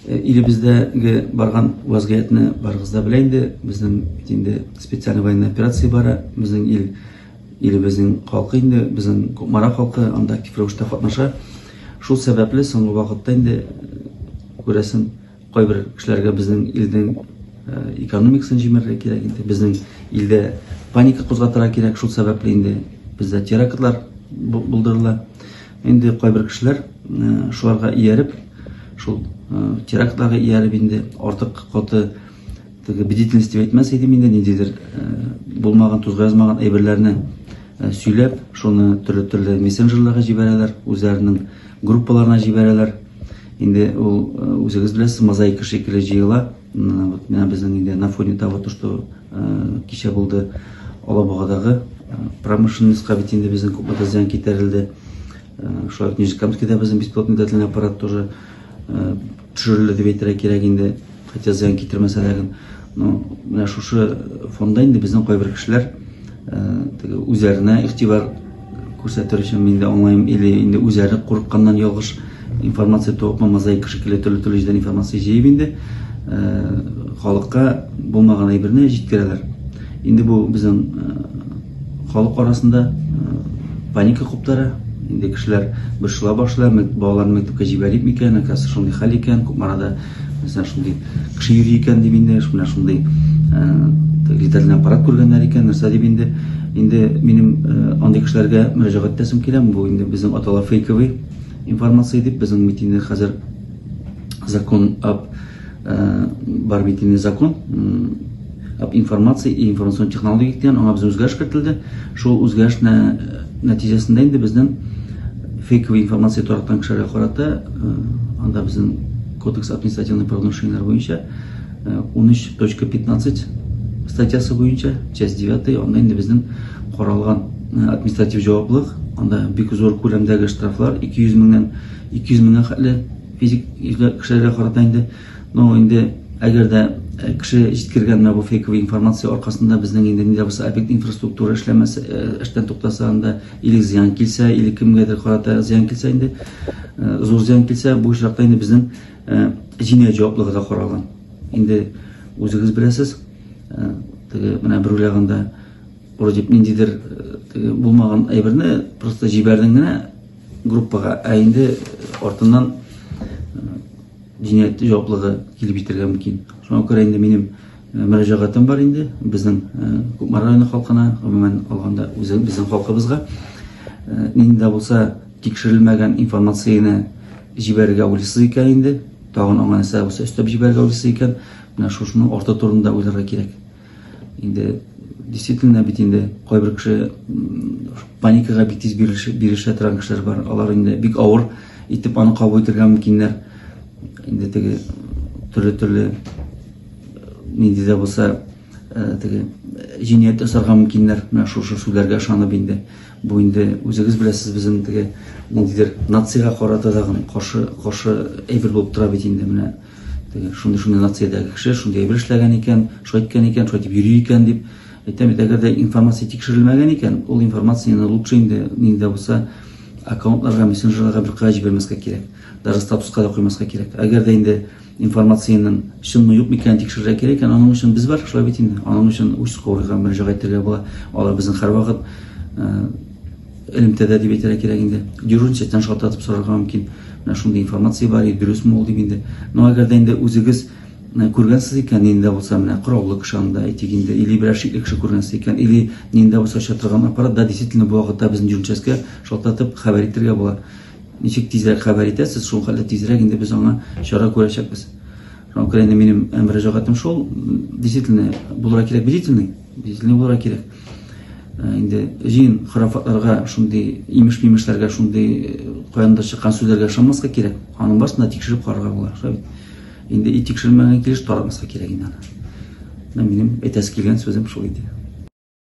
Илебездәге барган вазгыятьне барыгыз да белә инде. Безнең бит инде специальный военная операция бара. Безнең ил, илебезнең халкы инде, безнең Кукмара халкы анда актив рәвештә катнаша. Шул сәбәпле соңгы вакытта инде күрәсең, кайбер кешеләргә безнең илнең экономикасын җимерергә кирәк инде. Безнең илдә паника кузгатырга кирәк. Шул сәбәпле инде бездә терактлар булдырыла. Инде кайбер кешеләр шуларга ияреп, шул терактларга ияреп инде артык каты теге бдительность дип әйтмәс идем инде, ниндидер булмаган, тузга язмаган әйберләрне сөйләп, шуны төрле-төрле мессенджерларга җибәрәләр, үзләренең группаларына җибәрәләр. Инде ул үзегез беләсез, мозаика шикелле җыела. Вот менә безнең инде на фоне того, то, что кичә булды Алабугадагы промышленностька бит инде безнең күпмедер зыян китерелде. Шулай ук Нижнекамскида безнең беспилотный летательный аппарат тоже төшерелде дип әйтергә кирәк инде, хотя зыян китермәсә дә. Но менә шушы фонда инде безнең кайбер кешеләр теге үзләренә игътибар күрсәтер өчен инде аңлыйм, или инде үзләре курыкканнан ялгыш информация туып, мозаика шикелле төрле-төрле җирдән информация җыеп инде халыкка булмаган әйберне җиткерәләр. Инде бу безнең халык арасында паника куптара. Инде кешеләр борчыла башлый, балаларны мәктәпкә җибәрик микән, оказывается, шундый хәл икән, Кукмарада мәсәлән шундый кеше йөри икән дип инде, менә шундый летательный аппарат күргәннәр икән, нәрсә дип инде. Инде минем андый кешеләргә мөрәҗәгать итәсем килә, бу инде безнең атала фейковый информация дип, безнең бит инде хәзер закон об бар бит инде закон об информации и информационной технологии дигән, аңа безнең үзгәреш кертелде. Шул үзгәреш нәтиҗәсендә инде безнең фейковый информация тараткан кешеләргә карата анда безнең кодекс административных правонарушенийлар буенча 13.15 статьясы буенча, часть 9, анда инде безнең каралган административ җаваплылык, анда бик зур күләмдәге штрафлар, 200 меңнән 200 меңгә хәтле физик кешеләргә карата инде. Но инде әгәр дә кеше җиткергән менә бу фейковый информация аркасында безнең инде нидә булса объект инфраструктура эшләмәсә, эштән туктаса анда, или зыян килсә, или кемгәдер карата зыян килсә инде, зур зыян килсә, бу очракта инде безнең җинаять җаваплылыгы да каралган. Инде үзегез беләсез, теге менә бер уйлаганда, вроде ниндидер теге булмаган әйберне просто җибәрдең генә группага, ә инде артыннан җинаять җаваплылыгы килеп җитәргә мөмкин. Шуңа күрә инде минем мөрәҗәгатем бар инде безнең Кукмара районы халкына, гомумән алганда үзе безнең халкыбызга, нинди дә булса тикшерелмәгән информацияне җибәрергә уйлыйсыз икән инде, тагын аңа нәрсә булса өстәп җибәрергә уйлыйсыз икән, менә шушының арты турында уйларга кирәк. Инде действительно бит инде кайбер кеше паникага бик тиз бирешә торган кешеләр бар. Алар инде бик авыр итеп аны кабул итәргә мөмкиннәр. Инде теге төрле-төрле нинди дә булса теге җинаять ясарга мөмкиннәр. Менә шушы сүзләргә ышанып инде. Бу инде үзегез беләсез, безнең теге ниндидер нациягә карата да каршы каршы әйбер булып тора бит инде менә. Теге шундый-шундый нациядәге кеше шундый әйбер эшләгән икән, шулай иткән икән, шулай дип йөри икән дип әйтәм бит. Әгәр дә информация тикшерелмәгән икән, ул информацияне лучше инде нинди дә булса аккаунтларга, мессенджерларга бер кая җибәрмәскә кирәк. Даже статуска да куймаска кирәк. Әгәр дә инде информациянең чынмы юкмы икәнен тикшерергә кирәк икән, аның өчен без бар, шулай бит инде. Аның өчен участковыйга мөрәҗәгать итәргә була. Алар безнең һәрвакыт элемтәдә дип әйтергә кирәк инде. Дежурный частьтан шалтыратып сорарга мөмкин. Менә шундый информация бар, дөресме ул дип инде. Но әгәр дә инде үзегез күргәнсез икән, нинди дә булса менә кораллы кеше анда, әйтик инде, или берәр шикле кеше күргәнсез икән, или нинди дә булса оча торган аппарат, да, действительно бу вакытта безнең дежурный частька шалтыратып хәбәр итәргә була. Ничек тизрәк хәбәр итәсез, шул хәтле тизрәк инде без аңа чара күрәчәкбез. Шуңа күрә инде минем мөрәҗәгатем шул, действительно булырга кирәк бдительный, бдительный булырга кирәк. Инде җыен хорафатларга, шундый имеш-мимешләргә, шундый каяндыр чыккан сүзләргә ышанмаска кирәк. Аның барысын да тикшереп карарга була. Шулай бит. Инде и тикшерелмәгән килеш таратмаска кирәк инде аны. Менә минем әйтәсе килгән сүзем шул иде.